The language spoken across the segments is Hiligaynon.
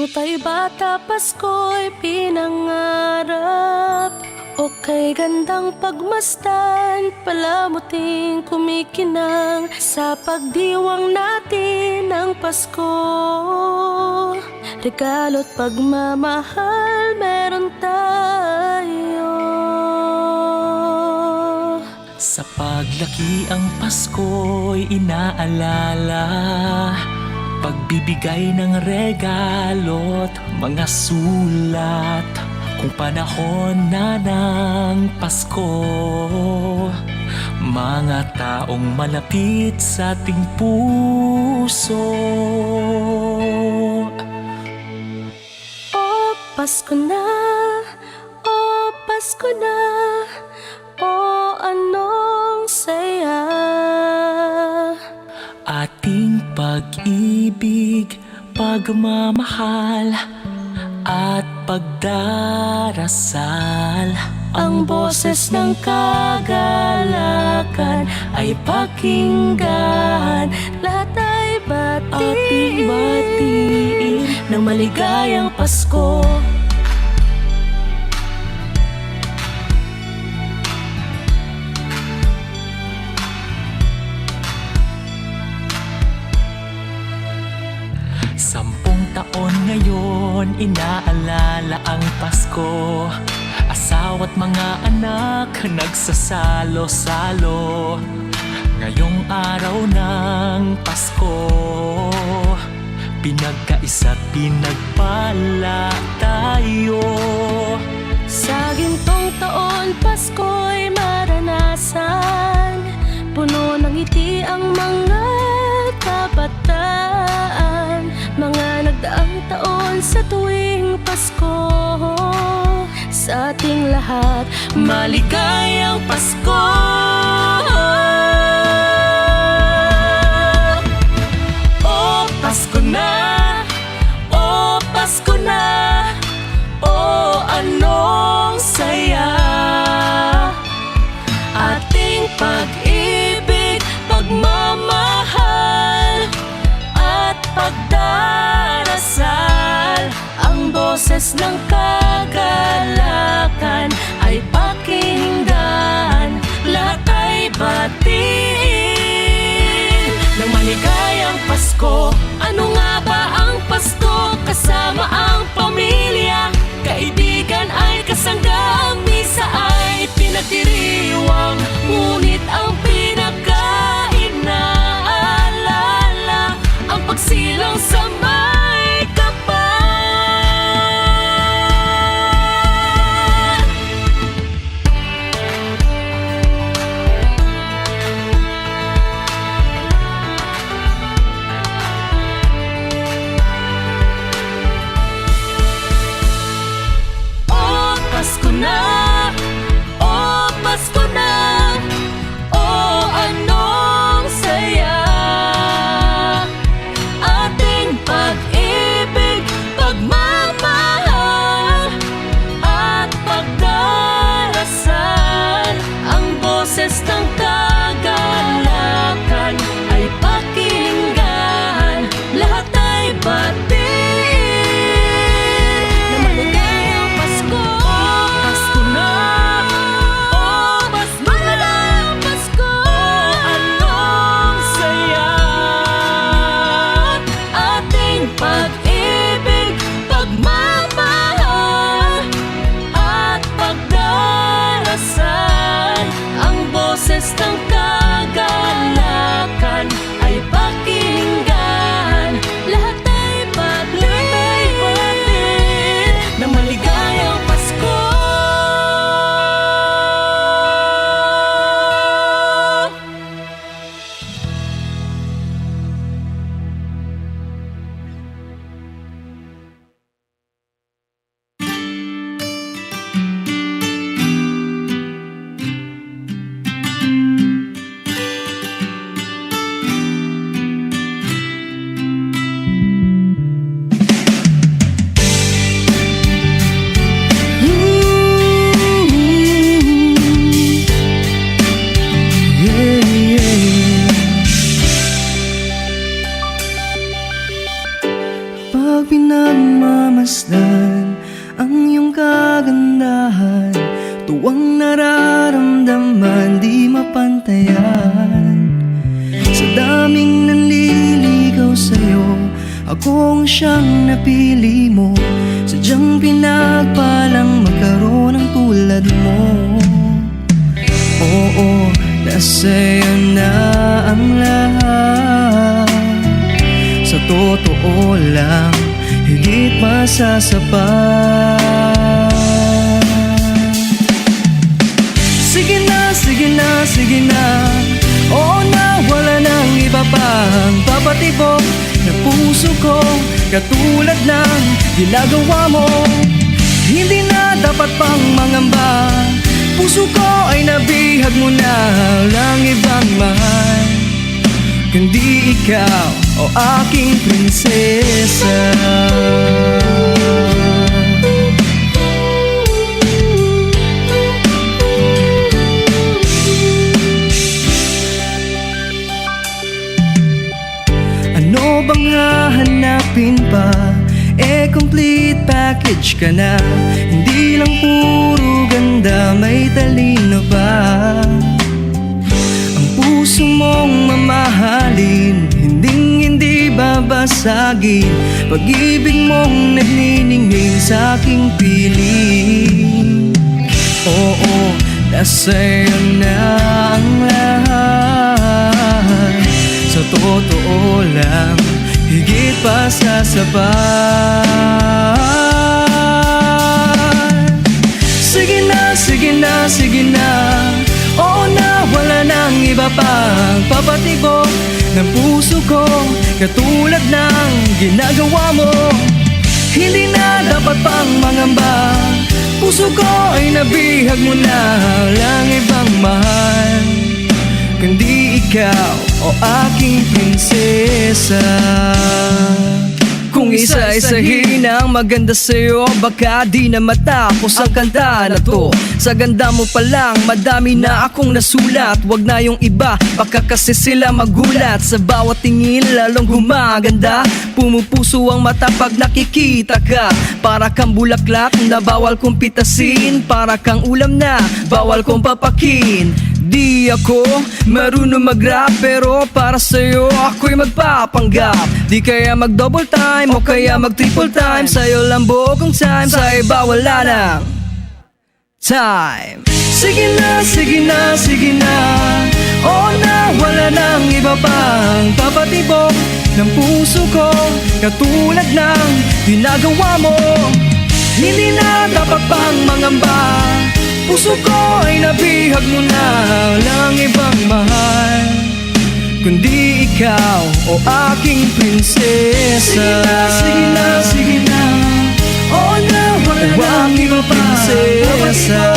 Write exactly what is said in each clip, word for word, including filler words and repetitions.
Tay bata, Pasko'y pinangarap. O kay gandang pagmasdan, palamuting kumikinang sa pagdiwang natin ng Pasko. Regalo't pagmamahal meron tayo. Sa paglaki ang Pasko'y inaalala, pagbibigay ng regalo't mga sulat. Kung panahon na ng Pasko, mga taong malapit sa ating puso. O Pasko na, o Pasko na, o anong saya. Ating pag-ibig, pagmamahal, at pagdarasal. Ang boses ng kagalakan ay pakinggan. Lahat ay batiin. Ating batiin ng maligayang Pasko. Sampung taon ngayon, inaalala ang Pasko. Asawa't mga anak nagsasalo-salo. Ngayong araw ng Pasko, pinagkaisa't pinagpala tayo. Sa gintong taon, Pasko'y maranasan. Puno ng ngiti ang mga kabataan. Mga nagdaang taon sa tuwing Pasko, sa ating lahat, maligayang Pasko. O Pasko na, o Pasko na, o anong saya. Ating pag-ibig, pagmamahal, at pagdarasal. Ang boses ng kagalakan ay pakinggan, lahat ay batiin ng maligayang Pasko. Ano nga ba ang Pasko? Kasama ang pamilya, kaibigan ay kasangga, ang misa ay pinagdiriwang. Ngunit ang pinakainaalala, ang pagsilang sa may kapal. Pinagmamasdan ang iyong kagandahan, tuwang nararamdaman di mapantayan. Sa daming nanliligaw sa'yo, ako ang siyang napili mo. Sadyang pinagpalang magkaroon ng tulad mo. Oo, nasa'yo na ang lahat. Sa totoo lang, higit masasapat. Sige na, sige na, sige na. Oo na, wala nang iba pang papatibok ng puso ko, katulad ng ginagawa mo. Hindi na dapat pang mangamba. Puso ko ay nabihag mo na, lang ibang mahal, kundi ikaw, o aking prinsesa. Ano bang hahanapin pa? Eh, complete package ka na. Hindi lang puro ganda, may talino pa. Ang puso mong mamahalin, hinding-hindi babasagin. Pag-ibig mong nagniningning sa aking piling. Oo, nasa'yo na ang lahat. Sa totoo lang, higit pa sa sapat. Sige na, sige na, sige na. Oo na, wala nang iba pang papatibok ng puso ko, katulad ng ginagawa mo. Hindi na dapat pang mangamba. Puso ko ay nabihag mo na, lang ibang mahal, kundi ikaw, o aking prinsesa. Kung isa-isahin ang maganda sa'yo, baka di na matapos ang kanta na to. Sa ganda mo pa lang, madami na akong nasulat. Wag na yung iba, baka kasi sila magulat. Sa bawat tingin, lalong gumaganda. Pumupuso ang mata pag nakikita ka. Para kang bulaklak na bawal kong pitasin. Para kang ulam na bawal kong papakin. Di ako marunong mag-rap, pero para sa'yo ako'y magpapanggap. Di kaya mag-double time o kaya mag-triple time. Sa'yo lang buong time, sa iba wala nang time. Sige na, sige na, sige na. Oo na, wala nang iba pang papatibok ng puso ko, katulad ng ginagawa mo. Hindi na dapat pang mangamba. Puso ko ay nabihag mo na, lang ibang mahal, kundi ikaw, o aking prinsesa. Sige na, sige na, sige na. Oo na, wala O na aking iba pa. Prinsesa.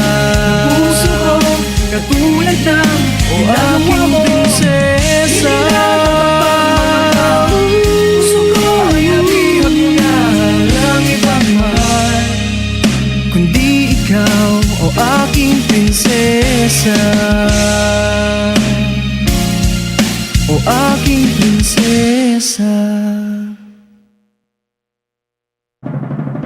Puso ko, katulad ng O ginagawa aking mo. Prinsesa. Hindi na dapat pang mangamba. Puso ko ay nabihag mo na, lang ibang mahal, kundi ikaw, o aking prinsesa. O aking prinsesa.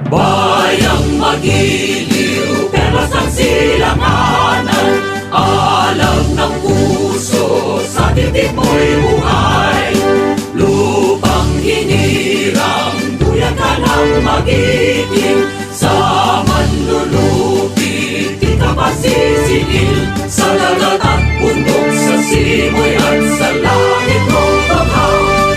Bayang magiliw, perlas ang silanganan, alam ng puso, sa dibdib mo'y buhay. Lupang hinirang, duyan ka ng magiting, sa manlulupit, di ka pasisingil. Sa dagat at bundok, sa simoy at sa langit mong baha,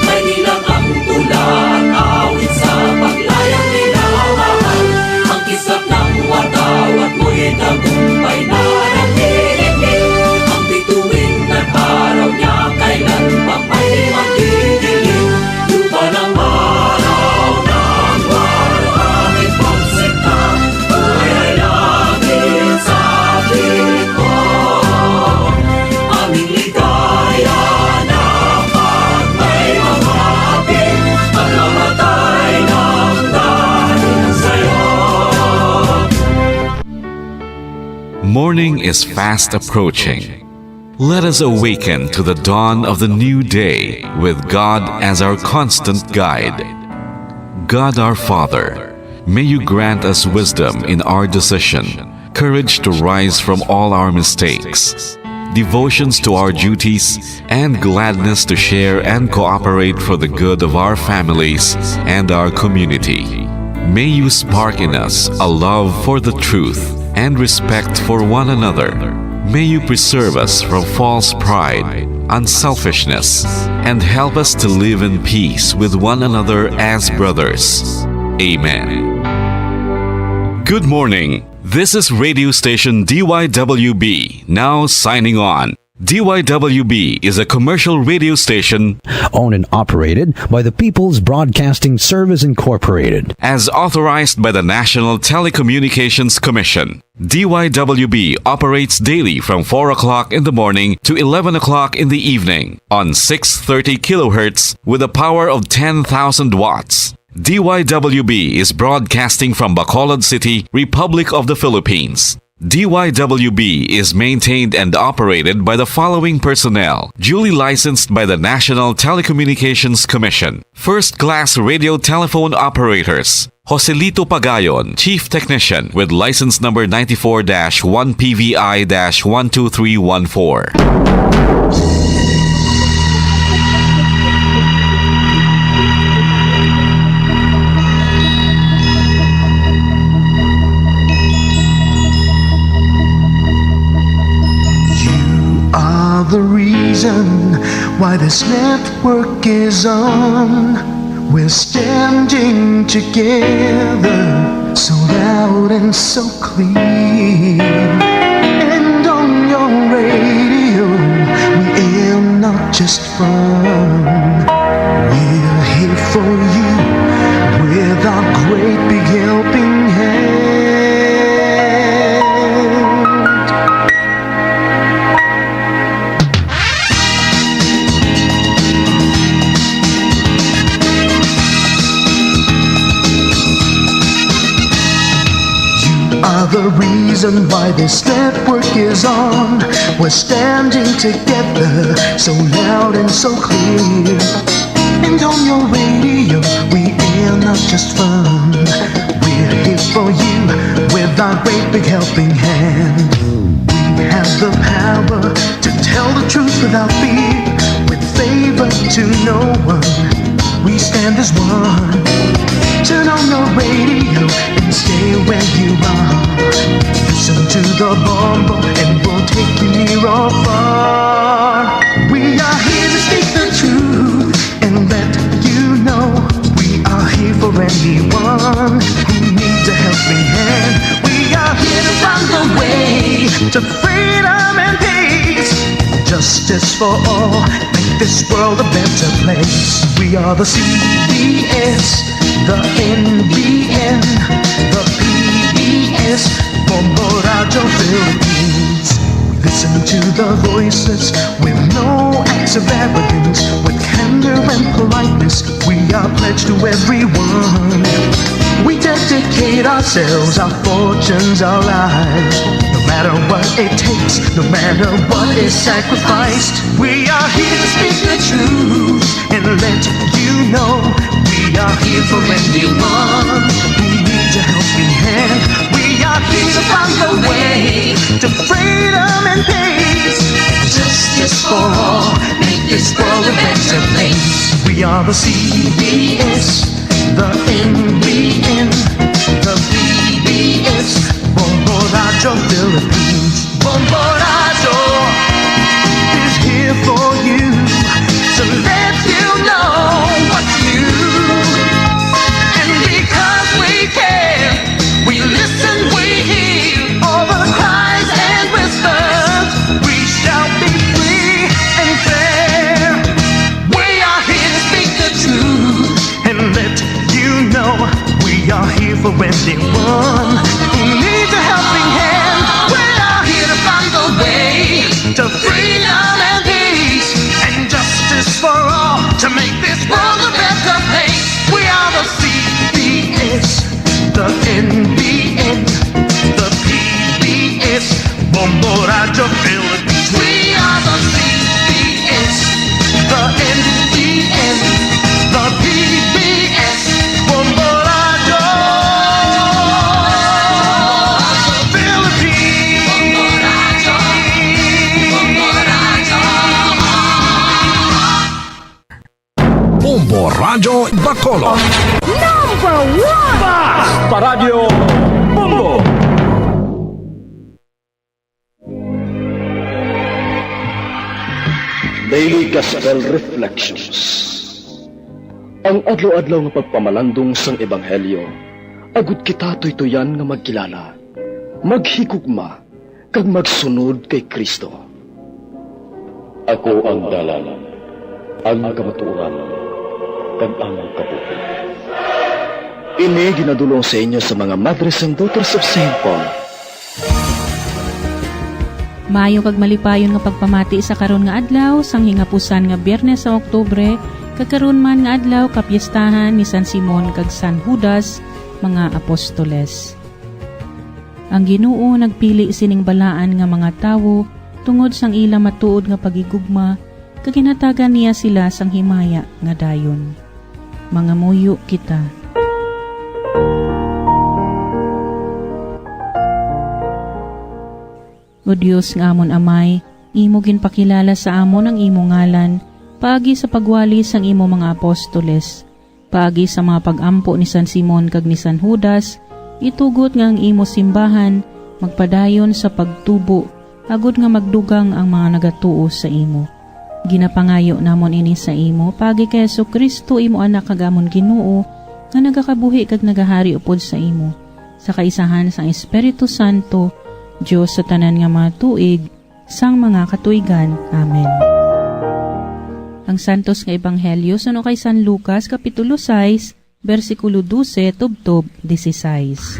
may bilang ang tula at awit sa paglayang minamahal. Ang kislap ng watawat mo'y tagumpay na naniningil. Ang bituin at araw niya kailan pa may magdidilim. Lupa ng araw, ng araw, aming pagsinta, buhay ay langit sa atin ko. Aming ligaya na pag may mga hapit, pagkamatay ng dahil sa'yo. Morning is fast approaching. Let us awaken to the dawn of the new day with God as our constant guide. God our Father, may you grant us wisdom in our decision, courage to rise from all our mistakes, devotions to our duties, and gladness to share and cooperate for the good of our families and our community. May you spark in us a love for the truth and respect for one another. May you preserve us from false pride, unselfishness, and help us to live in peace with one another as brothers. Amen. Good morning. This is radio station D Y W B, now signing on. D Y W B is a commercial radio station owned and operated by the People's Broadcasting Service Incorporated. As authorized by the National Telecommunications Commission. D Y W B operates daily from four o'clock in the morning to eleven o'clock in the evening on six thirty kilohertz with a power of ten thousand watts. D Y W B is broadcasting from Bacolod City, Republic of the Philippines. D Y W B is maintained and operated by the following personnel: duly licensed by the National Telecommunications Commission. First class radio telephone operators: Joselito Pagayon, Chief Technician, with license number ninety-four dash one P V I dash one two three one four. You are the reason why this network is on. We're standing together, so loud and so clear. And on your radio, we air not just fun. We're here for you with our great big helping hand. You are the reason why this network is on. We're standing together, so loud and so clear. And on your radio, we air not just fun. We're here for you with our great big helping hand. We have the power to tell the truth without fear, with favor to no one. We stand as one. Turn on your radio and stay where you are. Listen to the Bombo and we'll take you near or far. We are here to speak the truth and let you know we are here for anyone who needs a helping hand. We are here to find the way to freedom and peace. Justice for all, make this world a better place. We are the C B S, the N B N, the P B S, Bombo Radyo Philippines. We listen to the voices with no acts of arrogance, with candor and politeness. We are pledged to everyone. We dedicate ourselves, our fortunes, our lives. No matter what it takes, no matter what is sacrificed, we are here to speak the truth and let you know we are here for anyone who needs a helping hand. We are here to find a way to freedom and peace. Justice for all, make this world a better place. We are the C B S, the N B N, the P B S, Bombo Radyo Philippines. Bombo Radyo is here for you to let you know what's new. And because we care, we listen, we hear all the cries and whispers. We shall be free and fair. We are here to speak the truth and let you know we are here for anyone who needs a helping hand. We are here to find the way to freedom and peace and justice for all, to make this world a better place. We are the C B S, the N B N, the P B S, Bombo Radyo Philippines. We are the C B S, the N B N, the P B S, Bombo Bacolod. Number one! Basta Radyo Bombo! Daily Gospel Reflections. Ang adlaw-adlaw nga pagpamalandong sang Ebanghelyo, agud kita tuytuyan nga magkilala, maghigugma, kag magsunod kay Cristo. Ako ang dalan, ang kamatuoran, kag ang kabuhi. Ini ginadul-ong sa inyo sa mga Madres and Daughters of Saint Paul. Maayo kag malipayon nga pagpamati sa karon nga adlaw, sang hingapusan nga Biyernes sa Oktubre, kag karon man nga adlaw, kapiyestahan ni San Simon kag San Judas, mga apostoles. Ang Ginoo nagpili sining balaan nga mga tawo tungod sang ila matuod nga paghigugma, kag ginhatagan niya sila sang himaya nga dayon. Mangamuyo kita. O Dios nga amon Amay, imo ginpakilala sa amon ang imo ngalan paagi sa pagwali sang imo mga apostoles. Paagi sa mga pag-ampo ni San Simon kag ni San Judas, itugot nga ang imo simbahan magpadayon sa pagtubo, agud nga magdugang ang mga nagatuo sa imo. Ginapangayo namon ini sa imo paagi kay Jesu-Cristo, imo Anak kag amon Ginoo, nga nagakabuhi kag nagahari upod sa imo, sa kaisahan sang Espiritu Santo, Dios sa tanan nga mga tuig, sang mga katuigan. Amen. Ang Santos nga Ebanghelyo suno kay San Lucas, Kapitulo sais, bersikulo dose tubtob disisais.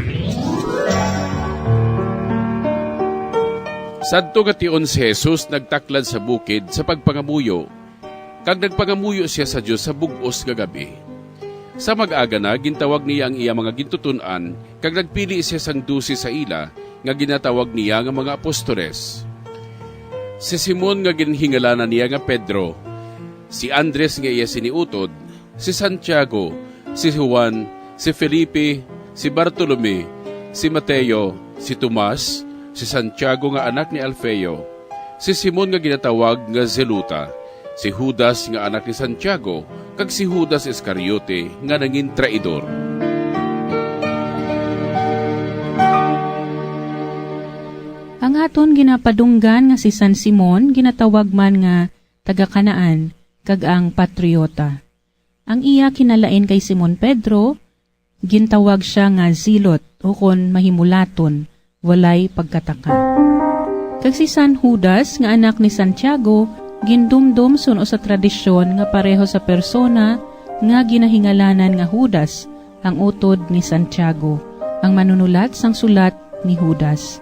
Sadto nga tion si Jesus nagtaklad sa bukid sa pagpangamuyo, kag nagpangamuyo sia sa Dios sa bug-os nga gab-i. Sa mag-aga na, gintawag niya ang iya mga gintuton-an, kag nagpili sia sang dose sa ila, nga ginatawag niya nga mga apostoles. Si Simon nga ginhingalanan niya nga Pedro, si Andres nga iya siniutod, si Santiago, si Juan, si Felipe, si Bartolome, si Mateo, si Tomas, si Santiago nga anak ni Alfeo, si Simon nga ginatawag nga Zelota, si Judas nga anak ni Santiago, kag si Judas Iscariote nga nangin-traidor. Ang aton ginapadunggan nga si San Simon ginatawag man nga taga-Canaan kag ang patriota. Ang iya kinalain kay Simon Pedro, gintawag sia nga Zealot, ukon Mahimulaton, walay pagkataka. Kag si San Judas nga anak ni Santiago, gindumdom suno sa tradisyon nga pareho sa persona nga ginahingalanan nga Judas, ang utod ni Santiago, ang manunulat sang sulat ni Judas.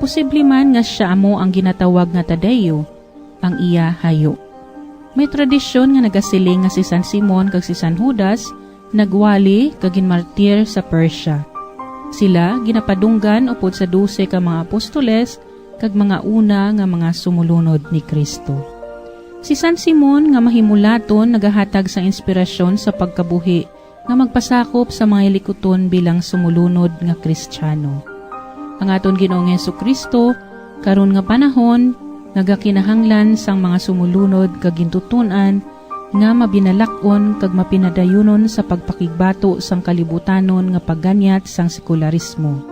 Posible man nga sia amo ang ginatawag nga Tadeo, ang iya hayo. May tradisyon nga nagasiling nga si San Simon kag si San Judas nagwali kag ginmartir sa Persia. Sila ginapadunggan upod sa dose ka mga apostoles kag mga una nga mga sumulunod ni Cristo. Si San Simon nga Mahimulaton nagahatag sang inspirasyon sa pagkabuhi nga magpasakop sa mga hilikuton bilang sumulunod nga Kristiano. Ang aton Ginoo nga Jesu-Cristo, karon nga panahon, nagakinahanglan sang mga sumulunod kag gintuton-an nga mabinalak-on kag mapinadayunon sa pagpakigbato sang kalibutanon nga pagganyat sang sekularismo.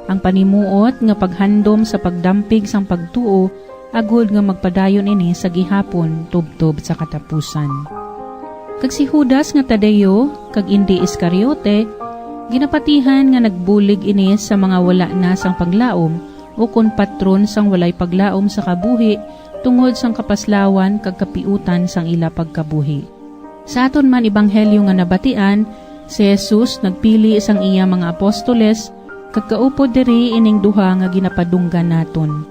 Ang panimuot nga paghandom sa pagdampig sang pagtuo agod nga magpadayon ini sa gihapon tubtob sa katapusan. Kag si Judas nga Tadeo kag indi Iscariote, ginapatihan nga nagbulig ini sa mga wala na sang paglaom, ukon patron sang walay paglaom sa kabuhi tungod sang kapaslawan kag kapiutan sang ila pagkabuhi. Sa aton man ebanghelyo nga nabatian, si Jesus nagpili sang iya mga apostoles kag kaupod diri ining duha nga ginapadunggan naton.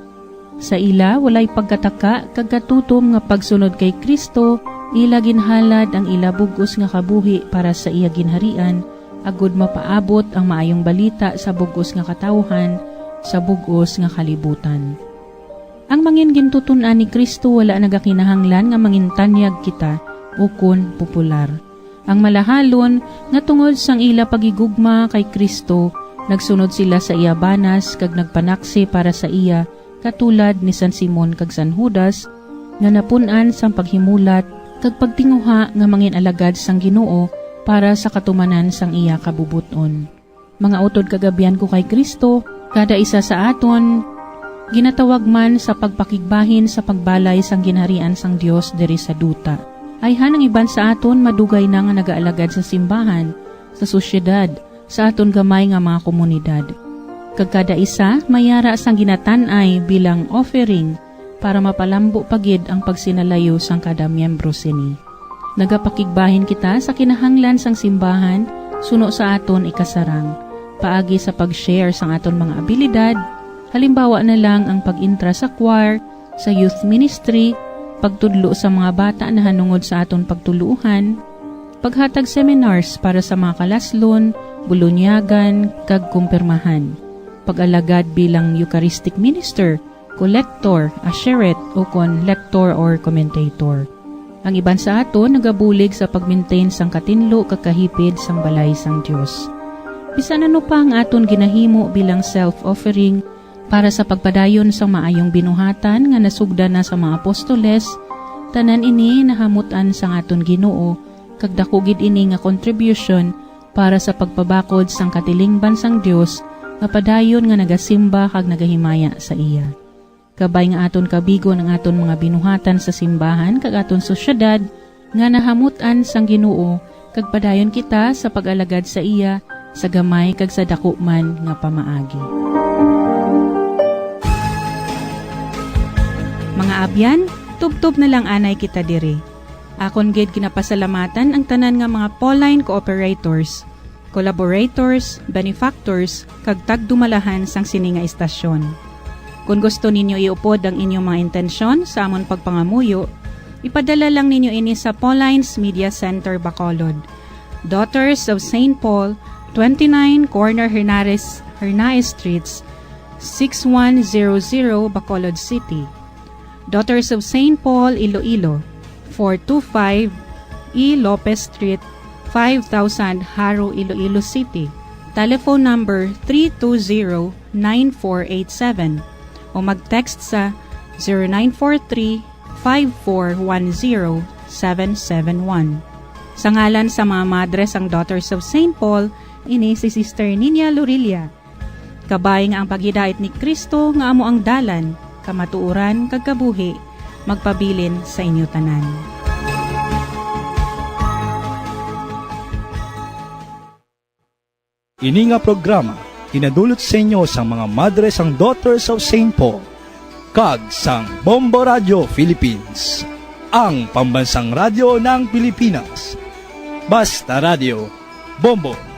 Sa ila walay pagkataka kag katutom nga pagsunod kay Cristo, ila ginhalad ang ila bug-os nga kabuhi para sa iya ginharian, agod mapaabot ang maayong balita sa bug-os nga katawuhan, sa bug-os nga kalibutan. Ang mangin gintuton-an ni Cristo wala nagakinahanglan nga mangintanyag kita ukon popular. Ang malahalon nga tungod sang ila paghigugma kay Cristo, nagsunod sila sa iya banas kag nagpanaksi para sa iya, katulad ni San Simon kag San Judas, nga napun-an sang paghimulat kag pagtinguha nga mangin-alagad sang Ginoo para sa katumanan sang iya kabubot-on. Mga utod kag abyan ko kay Cristo, kada isa sa aton ginatawag man sa pagpakigbahin sa pagbalay sang ginharian sang Dios diri sa duta. Ayhan ang iban sa aton madugay na nga nagaalagad sa simbahan, sa sosyedad, sa aton gamay nga mga komunidad. Kag kada isa may yara sang ginatan-ay bilang offering para mapalambo pa gid ang pagsinalayo sang kada miyembro sini. Nagapakigbahin kita sa kinahanglan sang simbahan suno sa aton ikasarang, paagi sa pag-share sang aton mga abilidad, halimbawa na lang ang pag-intra sa choir, sa youth ministry, pagtudlo sa mga bata nahanungod sa aton pagtuluohan, paghatag seminars para sa mga kalaslon, bulunyagan, kag kumpirmahan, pag-alagad bilang Eucharistic minister, collector, usherette, o kon lector or commentator. Ang iban sa aton nagabulig sa pag-maintain sang katinlo kag kahipid sang balay sang Dios. Bisan ano pa ang aton ginahimo bilang self-offering para sa pagpadayon sang maayong binuhatan nga nasugdan na sa mga apostoles, tanan ini nahamut-an sang aton Ginoo, kag daku gid ini nga contribution para sa pagpabakod sang katilingban sang Dios nga padayon nga nagasimba kag nagahimaya sa iya. Kabay nga aton kabigon ang aton mga binuhatan sa simbahan kag aton sosyedad nga nahamut-an sang Ginoo, kag padayon kita sa pag-alagad sa iya sa gamay kag sa daku man nga pamaagi. Mga abyan, tubtob na lang anay kita diri. Akon gid ginapasalamatan ang tanan nga mga Pauline cooperators, collaborators, benefactors, kag tagdumalahan sang sini nga istasyon. Kon gusto ninyo iupod ang inyong mga intensyon sa amon pagpangamuyo, ipadala lang ninyo ini sa Pauline's Media Center, Bacolod, Daughters of Saint Paul, twenty-nine Corner Hernares, Hernaez Streets, six one zero zero, Bacolod City. Daughters of Saint Paul, Iloilo, four two five E Lopez Street, five thousand, Jaro, Iloilo City. Telephone number three two zero, nine four eight seven, o mag-text sa zero nine four three, five four one zero, seven seven one. Sa ngalan sa mga madre sang Daughters of Saint Paul, ini si Sister Nina Lorilla. Kabay nga ang paghidait ni Cristo nga amo ang dalan, kamatuoran, kag kabuhi, magpabilin sa inyo tanan. Ini nga programa ginadulot sa inyo sang mga madre sang Daughters of Saint Paul kag sang Bombo Radio Philippines, ang pambansang radyo ng Pilipinas. Basta Radio, Bombo